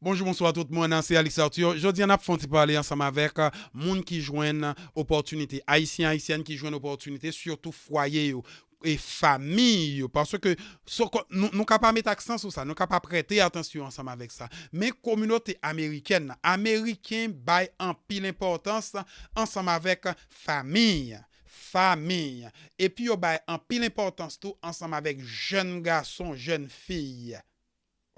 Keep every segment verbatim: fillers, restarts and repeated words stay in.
Bonjou, bonswa tout moun, se Alix Arthur. Jodi a n ap fè yon ti pale ansanm avèk, euh, moun ki jwenn opòtinite, Ayisyen, Ayisyèn ki jwenn opòtinite, sitou fwaye yo e fami yo. Paske so, ko- nou, nou ka pa met aksan sou sa, nou ka pa prete atansyon ansanm avèk sa. Men kominote amerikèn nan, Ameriken bay anpil enpòtans ansanm avèk fami. Fami. Epi yo bay anpil enpòtans tou ansanm avèk jèn gason, jèn fi.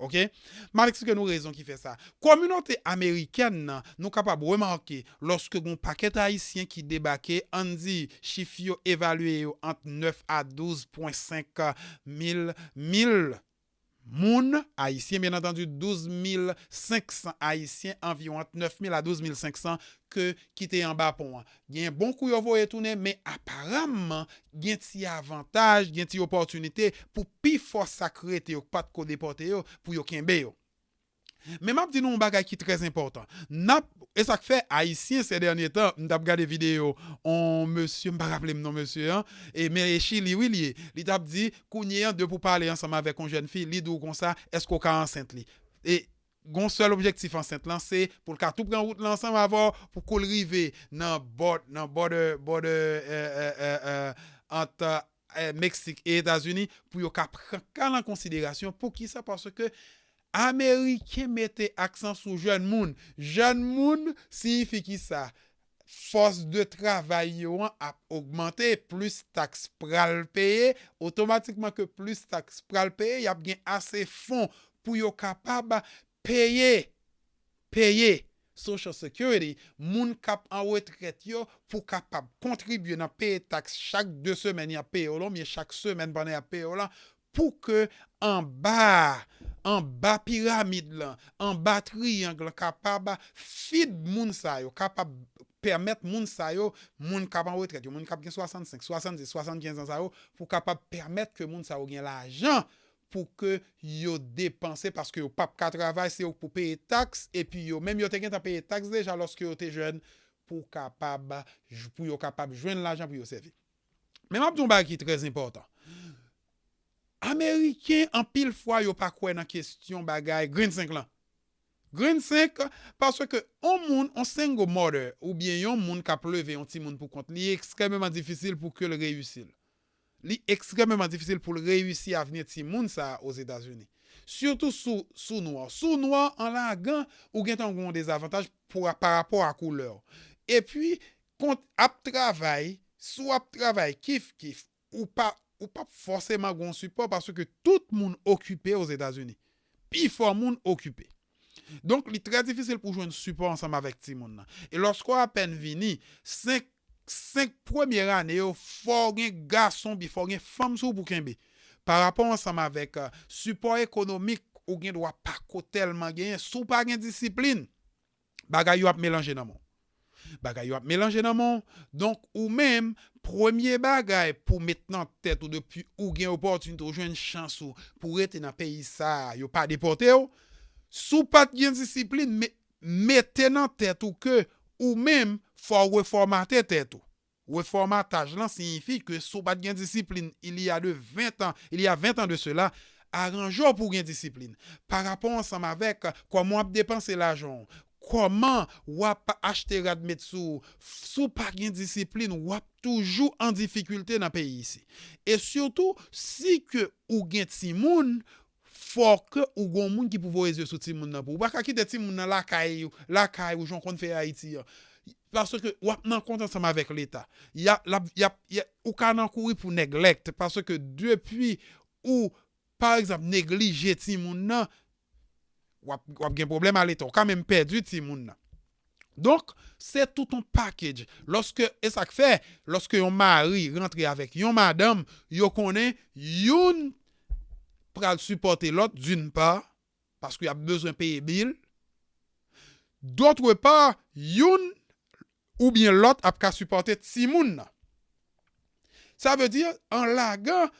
Oke? M ap eksplike nou rezon ki fè sa. Kominote amerikèn nan, nou kapab remake, lòske gen yon pakèt Ayisyen ki debake, ann di, chif yo evalye yo ant nèf a douz pwen senk mil, mil moun, Ayisyen, byen antandi, douz mil senk san Ayisyen, anviwon ant nèf mil a douz mil senk san ke ki te anba pon an. Gen bon kou yo voye tounen, men aparamman, gen ti avantaj, gen ti opòtinite pou pifò sa k rete yo, k pa t ko depòte yo, pou yo kenbe yo. Men m ap di nou yon bagay ki trè enpòtan. N ap, e sa k fè, Ayisyen, se dènye tan, m t ap gade videyo yon mesye, m pa raple m non mesye an, e, men e Chili, wi, li ye. Li t ap di, kounye a, depi w pale ansanm avèk yon jèn fi, li di w konsa, èske w ka ansent li? E, gon sèl objektif ansent lan, se pou l ka tou pran wout lan ansanm avè w, pou kou l rive nan bòd, nan bòdè, bòdè, euh, euh, euh, euh, ant, euh, Meksik e Etazini, pou yo ka pran ka l an konsiderasyon. Poukisa? Paske Ameriken mete aksan sou jèn moun. Jèn moun siyifi ki sa? Fòs de travay yo an ap ogmante, plis taks pral peye, otomatikman ke plis taks pral peye, y ap gen ase fon pou yo kapab peye, peye Social Security, moun k ap an retrèt yo, pou kapab kontribye nan peye taks chak de semèn y ap peye w lan, oubyen chak semèn pandan y ap peye w lan, pou ke anba, anba piramid lan, anba triyang lan kapab feed moun sa yo, kapab pèmèt moun sa yo, moun k ap an retrèt yo, moun k ap gen swasannsenk, swasanndis, swasannkenz an sa yo, pou kapab pèmèt ke moun sa yo gen lajan pou ke yo depanse, paske yo p ap ka travay, se yo k pou peye taks, epi yo menm yo te gentan peye taks deja lòske yo te jèn, pou kapab, pou yo kapab jwenn lajan pou yo sèvi. Men m ap di yon bagay ki trè enpòtan. Ameriken, anpil fwa, yo pa kwè nan kesyon bagay grenn senk lan. Grenn senk, paske yon moun, yon single mother, oubyen yon moun k ap leve yon timoun pou kont li, ekstrèmeman difisil pou ke l reyisi l. Li ekstrèmeman difisil pou l reyisi avni timoun sa a Ozetazini. Sitou si w, si w nwa. Si w nwa, an lagan, ou gentan gen yon dezavantaj pou, pa rapò a koulè w. Epi, kont ap travay, si w ap travay kif kif, ou pa, ou p ap fòseman gen yon sipò paske tout moun okipe Ozetazini. Pifò moun okipe. Donk, li trè difisil pou jwenn sipò ansanm avèk timoun nan. E lòske w apèn vini, senk, senk premye ane yo, fò w gen gason, bi fò w gen fanm sou w pou kenbe. Pa rapò ansanm avèk, euh, sipò ekonomik, ou gen dwa pa ko tèlman genyen. Si w pa gen disiplin, bagay yo ap melanje nan men w. Bagay yo ap melanje nan men w. Donk, ou menm, premye bagay pou met nan tèt ou depi ou gen opòtinite, ou jwenn chans ou pou rete nan peyi sa a, yo pa depòte w. Si w pa t gen disiplin, me-, mete nan tèt ou ke ou menm, fò w refòmate tèt ou. Refòmataj lan siyifi ke si w pa t gen disiplin, il y a de vingt ans, il y a vingt ans de cela, aranje w pou w gen disiplin. Pa rapò ansanm avèk kòman w ap depanse lajan w, kòman w ap achte rad met sou ou. Si w pa gen disiplin, w ap toujou an difikilte nan peyi isi. E sitou, si ke ou gen timoun, fò ke ou gon moun ki pou voye zye sou timoun nan pou ou. Ou pa ka kite timoun nan lakay, lakay ou jan w konn fè Ayiti an. Paske w ap nan kont ansanm avèk Leta. Y ap, l ap, y ap, y ap, ou ka nan kouri pou neglect. Paske depi ou, pa egzanp, neglije timoun nan, w ap, w ap gen pwoblèm a Leta. Ou ka menm pèdi timoun nan. Donk, se tout yon package. Lòske, e sa k fè, lòske yon mari rantre avèk yon madanm, yo konnen youn pral sipòte lòt, d'une part, paske y ap bezwen peye bil. D'autre part, youn oubyen lòt ap ka sipòte timoun nan. Sa vle di, an lagan,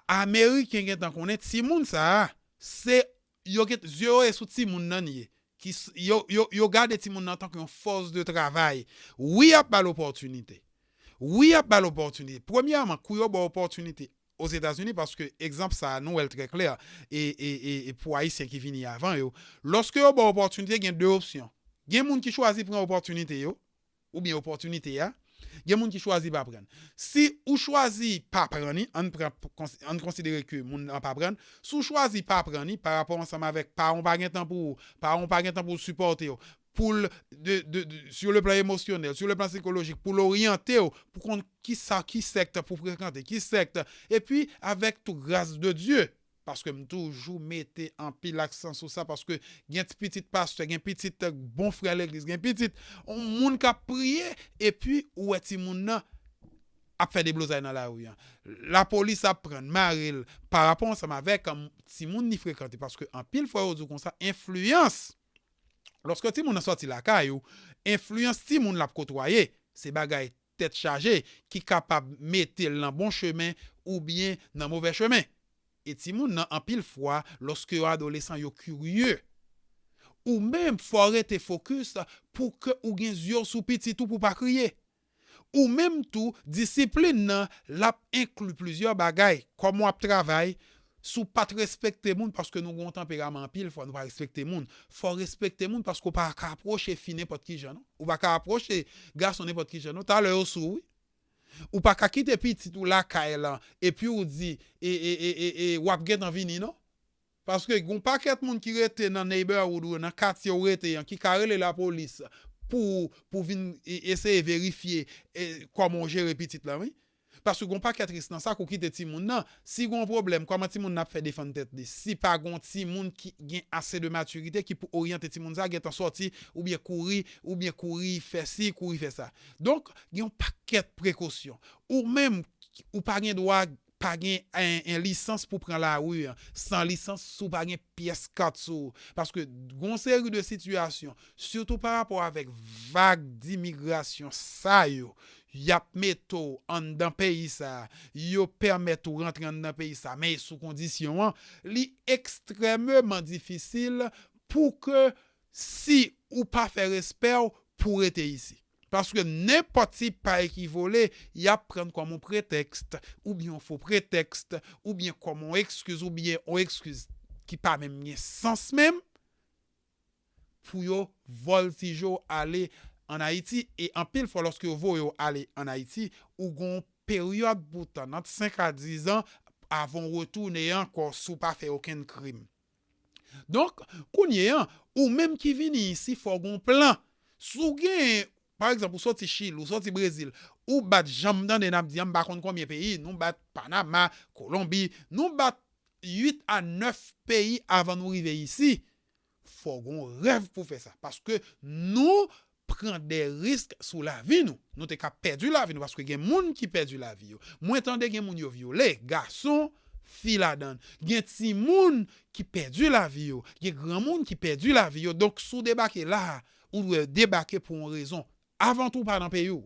Ameriken gentan konnen timoun sa a, se, yo gen, zye yo e sou timoun nan li ye. Ki s-, yo, yo, yo gade timoun nan tankou yon fòs de travay. Wi, y ap ba l opòtinite. Wi, y ap ba l opòtinite. Premyèman, kou yo ba w opòtinite, Ozetazini, paske egzanp sa a, nou wè l trè klè, e, e, e, e pou Ayisyen ki vini avan yo, lòske yo ba w opòtinite, gen de opsyon. Gen moun ki chwazi pran opòtinite yo, oubyen opòtinite a, gen moun ki chwazi pa pran. Si ou chwazi pa pran ni, ann pran, ann konsidere ke moun nan pa pran, si w chwazi pa pran ni, pa rapò ansanm avèk paran w pa gen tan pou ou, paran w pa gen tan pou l sipòte w, pou l, de, de, de, sur le plan émotionnel, sur le plan psychologique, pou l oryante w, pou konn ki sa, ki sèkt pou frekante, ki sèkt, epi avèk tou gras de Dye, paske m toujou mete anpil aksan sou sa, paske gen ti pitit pastè, gen pitit bon frè legliz, gen pitit yon moun k ap priye, epi ou wè timoun nan ap fè deblozay nan lari an. Lapolis ap pran l, mare l, pa rapò ansanm avèk, um, timoun li frekante, paske anpil fwa yo di w konsa, enfliyans. Lòske timoun nan sòti lakay ou, enfliyans timoun l ap kotwaye, se bagay tèt chaje ki kapab mete l nan bon chemen oubyen nan movè chemen. E timoun nan, anpil fwa, lòske yo adolesan, yo kirye. Ou menm, fò w rete fokis pou ke ou gen zye w sou pitit ou pou w pa kriye. Ou menm tou, disiplin nan, l ap enkli plizyè bagay, kòman w ap travay, si w pa t respekte moun, paske nou gen yon tanperaman anpil fwa, nou pa respekte moun. Fò w respekte moun, paske w pa ka apwoche fi nenpòt ki jan, non. Ou pa ka apwoche gason nenpòt ki jan, non. Talè yo sou, wi. Ou pa ka kite pitit ou lakay lan, epi w di, e, e, e, e, e, w ap gentan vini, non. Paske gen yon pakèt moun ki rete nan neighborhood ou nan katye w rete an, ki ka rele lapolis pou, pou vin e, eseye verifye e, kòman w jere pitit lan, wi. Paske gen yon pakèt risk nan sa, kou kite timoun nan. Si gen yon pwoblèm, kòman timoun nan ap fè defann tèt li? Si pa gen yon timoun ki gen ase de matirite ki pou oryante timoun sa, gentan sòti, oubyen kouri, oubyen kouri fè si, kouri fè sa. Donk, gen yon pakèt prekosyon. Ou menm, ou pa gen dwa pa gen en, en lisans pou pran lari an, san lisans, si w pa gen pyès kat sou ou. Paske gon seri de sitiyasyon, sitou pa rapò avèk vag dimigrasyon sa yo, y ap mete w anndan peyi sa, yo pèmèt ou rantre anndan peyi sa, men e sou kondisyon an, li ekstrèmeman difisil pou ke si ou pa fè respè w pou rete isi. Paske nenpòt ti pay ki vole, y ap pran kòm yon pretèks, oubyen yon fo pretèks, oubyen kòm yon ekskiz, oubyen yon ekskiz ki pa menm gen sans menm, pou yo vòltije w ale ann Ayiti. E anpil fwa, lòske yo voye w ale ann Ayiti, ou gen yon peryòd pou tan ant senk a diz an avan w retounen ankò si w pa fè okenn krim. Donk, kounye an, ou menm ki vini isi, fò w gen yon plan. Si w gen, pa egzanp, ou soti Chili, ou soti Brezil, ou bat, jan m tande n ap di an, m pa konn konbyen peyi, nou bat Panama, Kolonbi, nou bat uit a nèf peyi avan nou rive isi. Fò w gen yon rèv pou fè sa. Paske nou pran de risk sou lavi nou. Nou te ka pèdi lavi nou, paske gen moun ki pèdi lavi yo. Mwen tande gen moun yo vyole, gason, fi ladan. Gen timoun ki pèdi lavi yo, gen granmoun ki pèdi lavi yo. Donk, si w debake la a, ou dwe debake pou yon rezon. Avan tou, w pa nan peyi w.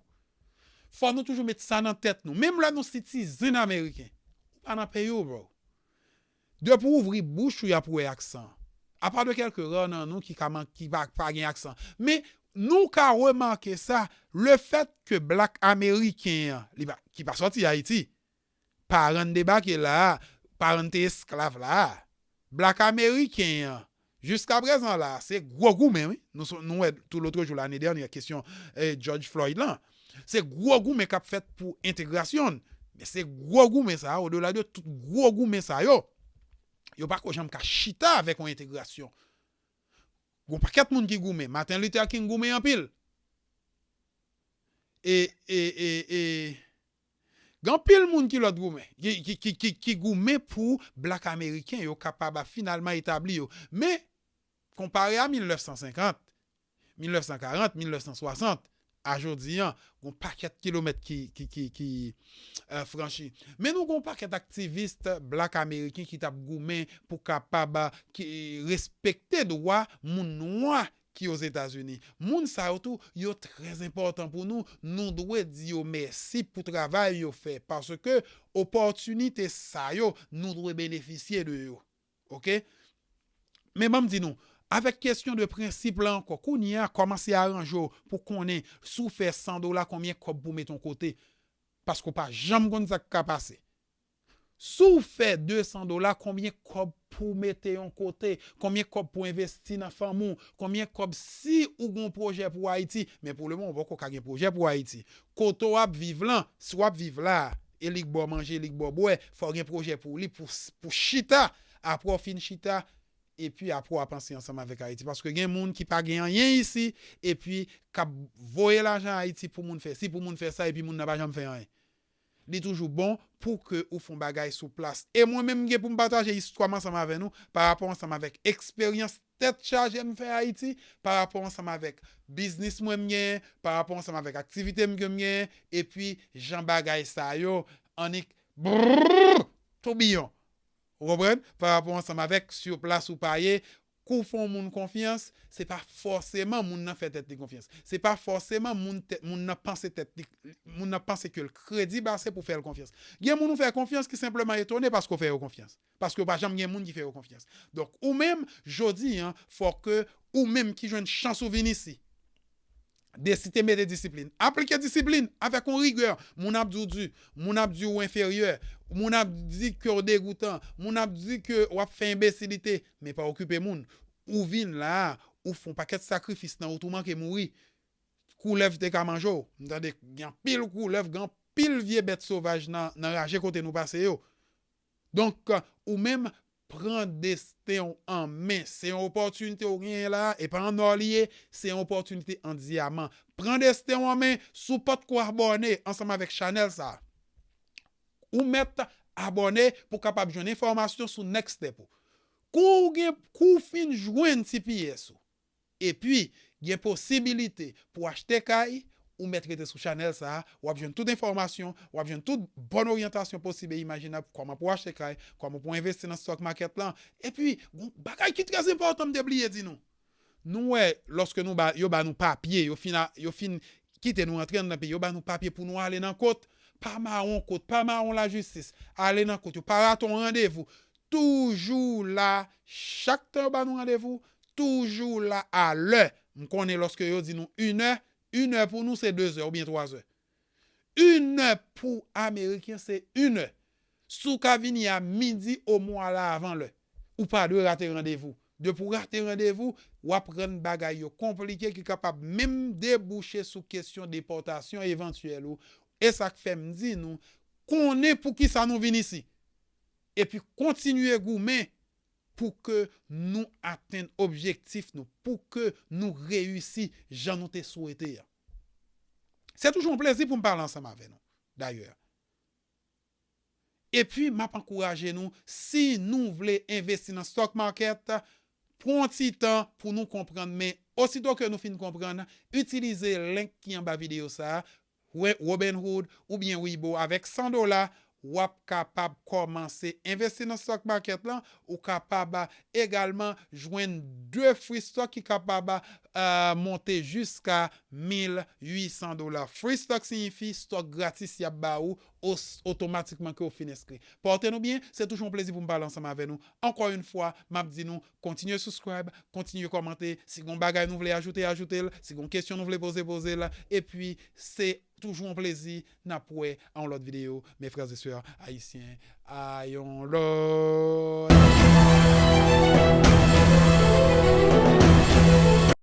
Fò nou toujou met sa nan tèt nou. Menm lè nou sitizen ameriken, ou pa nan peyi w, bro. Depi w ouvri bouch ou, y ap wè aksan. Apa de kèlke ra nan nou ki ka man-, ki pa, pa gen aksan. Men, nou ka remake sa, lefèt ke blak ameriken an, li pa, ki pa sòti Ayiti, paran n debake la a, paran n te esklav la a. Blak ameriken an, jiska prezan la, se gwo goumen, wi. Nou, nou wè tou lotrejou, lane dènyè, kesyon, eh, George Floyd lan. Se gwo goumen k ap fèt pou entegrasyon n. Men se gwo goumen sa, odela de tout gwo goumen sa yo, yo pa ko janm ka chita avèk yon entegrasyon. Gon pakèt moun ki goumen. Martin Luther King goumen anpil. E, e, e, e, gen anpil moun ki lòt goumen, ki, ki, ki, ki, ki goumen pou blak ameriken yo kapab finalman etabli yo. Men, konpare a mil nèf san senkant, mil nèf san karant, mil nèf san swasant, a jodi an, gon pakèt kilomèt ki, ki, ki, ki, eh, franchi. Men nou gon pakèt aktivis blak ameriken ki t ap goumen pou kapab, eh, ki respekte dwa moun nwa ki Ozetazini. Moun sa yo tou, yo trè enpòtan pou nou. Nou dwe di yo mèsi pou travay yo fè, paske opòtinite sa yo, nou dwe benefisye de yo. Oke? Men ban m di nou, avèk kesyon de prensip la ankò, kounye a, kòmanse aranje w pou konnen si w fè san dola, konbyen kòb pou w mete yon kote. Paske w pa janm konn sa k ka pase. Si w fè de san dola, konbyen kòb pou mete yon kote, konbyen kòb pou envesti nan fanmi w, konbyen kòb si ou gon pwojè pou Ayiti, men pou lemoman ou poko ka gen pwojè pou Ayiti. Kote w ap viv lan, si w ap viv la, e li k ba w manje, li k ba w bwè, fò w gen pwojè pou li, pou, pou chita, apre w fin chita, epi apre w a panse ansanm avèk Ayiti. Paske gen moun ki pa gen anyen isi, epi k ap voye lajan Ayiti pou moun fè si, pou moun fè sa, epi moun nan pa janm fè anyen. Li toujou bon pou ke ou fè yon bagay sou plas. E mwen menm, m gen pou m pataje istwa m ansanm avè nou, pa rapò ansanm avèk eksperyans tèt chaje m fè Ayiti, pa rapò ansanm avèk biznis mwen m genyen, pa rapò ansanm avèk aktivite m ke m genyen, epi jan bagay sa yo annik brrr, toubiyon. Ou konprann? Pa rapò ansanm avèk sou plas ou pa ye, kou fè yon moun konfyans, se pa fòseman moun nan fè tèt li konfyans. Se pa fòseman moun, tèt, moun nan panse tèt li, moun nan panse ke l kredib ase pou fè l konfyans. Gen moun ou fè konfyans ki senpleman etone paske w fè yo konfyans. Paske pa janm gen moun ki fè yo konfyans. Donk, ou menm, jodi an, fò ke ou menm ki jwenn chans ou vin isi, deside mete disiplin. Aplike disiplin avèk yon rigè. Moun ap di w di, moun ap di w enferyè, moun ap di ke w degoutan, moun ap di ke w ap fè enbesilite, men pa okipe moun. Ou vin la a, ou fè yon pakèt sakrifis nan wout ou, manke mouri. Koulèv te ka manje w. M tande gen anpil koulèv, gen anpil vye bèt sovaj nan, nan raje kote nou pase yo. Donk, ou menm, pran desten w an men. Se yon opòtinite w genyen la, e pa an nò li ye, se yon opòtinite an dyaman. Pran desten w an men, si w potko abòne ansanm avèk chanèl sa a, ou mèt abòne pou w kapab jwenn enfòmasyon sou next step ou. Kou w gen, kou w fin jwenn T P S ou, epi gen posibilite pou w achte kay, ou mèt rete sou chanèl sa a, w ap jwenn tout enfòmasyon, w ap jwenn tout bòn oryantasyon posib e imajinab, kòman pou w achte kay, kòman pou w envesti nan stock market lan. Epi, gon bagay ki trè enpòtan m te bliye di nou. Nou wè, lòske nou ba, yo ba nou papye, yo fin a, yo fin kite nou antre anndan peyi, yo ba nou papye pou nou ale nan kot, pa mawon kot, pa mawon lajistis, ale nan kot yo, pa rate yon randevou, toujou la, chak tan yo ba nou randevou, toujou la a lè. M konnen lòske yo di nou inè, inè pou nou se dezè oubyen twazè. Inè pou Ameriken se inè. Si w ka vini a midi, omwen ale avan lè. Ou pa dwe rate randevou. Depi w rate randevou, w ap rann bagay yo konplike ki kapab menm debouche sou kesyon depòtasyon evantyèl ou. E sa k fè m di nou, konnen poukisa nou vin isi. Epi kontinye goumen pou ke nou atenn objektif nou, pou ke nou reyisi jan nou te swete a. Se toujou yon plezi pou m pale ansanm avè nou, dayè. Epi, m ap ankouraje nou, si nou vle envesti nan stock market, pran yon ti tan pou nou konprann, men osito ke nou fin konprann, itilize link ki anba videyo sa a, Wen-, Robinhood oubyen Webull avèk san dola, w ap kapab kòmanse envesti nan stock market lan. Ou kapab egalman jwenn de free stock ki kapab, euh, monte jiska mil uit san dola. Free stock siyifi stock gratis y ap ba ou os-, otomatikman ke w fin enskri. Pòte nou byen, se toujou yon plezi pou m pale ansanm avè nou. Ankò yon fwa, m ap di nou, kontinye subscribe, kontinye kòmante. Si gon bagay nou vle ajoute, ajoute l. Si gon kesyon nou vle poze, poze l. Epi, se toujou yon plezi. N ap wè a yon lòt videyo, mes frères et sœurs haïtiens. A yon lòt.